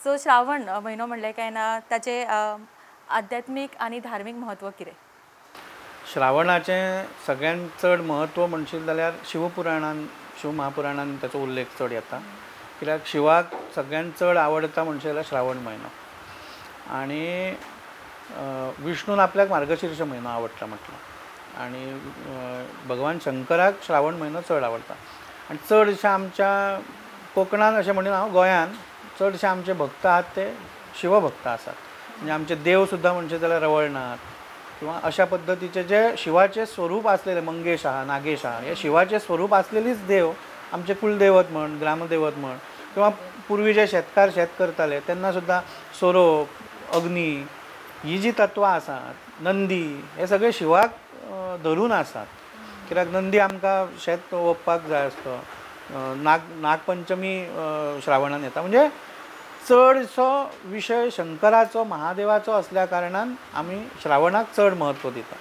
So Shravan म्हयनो म्हणलें काय ना ताचें आध्यात्मीक आनी धार्मीक म्हत्व कितें? श्रावणाचें सगळ्यांत चड म्हत्व म्हणशीत जाल्यार शिवपुराणान, शिवमहापुराणान ताचो उल्लेख चड येता. कित्याक शिवाक सगळ्यांत चड आवडटा म्हणशीत जाल्यार श्रावण म्हयनो, आनी विष्णून आपल्याक मार्गशीर्ष म्हयनो आवडटा म्हटलां, आनी भगवान शंकराक श्रावण म्हयनो चड आवडटा. आनी चडशा आमच्या कोंकणान अशें म्हणिना हांव, गोंयान चडशे आमचे भक्त आहात ते शिवभक्त आसात. म्हणजे आमचे देव सुद्दां म्हणचे जाल्यार रवळनाथ किंवा अशा पद्दतीचे जे शिवाचे स्वरूप आसलेले, मंगेश आहा, नागेश आहा, हे शिवाचे स्वरूप आसलेलीच देव आमचे कुलदेवत म्हण, ग्रामदेवत म्हण, किंवा पूर्वी जे शेतकार शेत करताले तेन्ना सुद्दां सोरोप, अग्नी ही जी तत्वां आसात, नंदी, हे सगळे शिवाक धरून आसात. कित्याक नंदी आमकां शेत ओंपपाक जाय आसता. नागपंचमी श्रावणान येता. म्हणजे चडसो विशय शंकराचो, महादेवाचो असल्या कारणान आमी श्रावणाक चड म्हत्व दितात.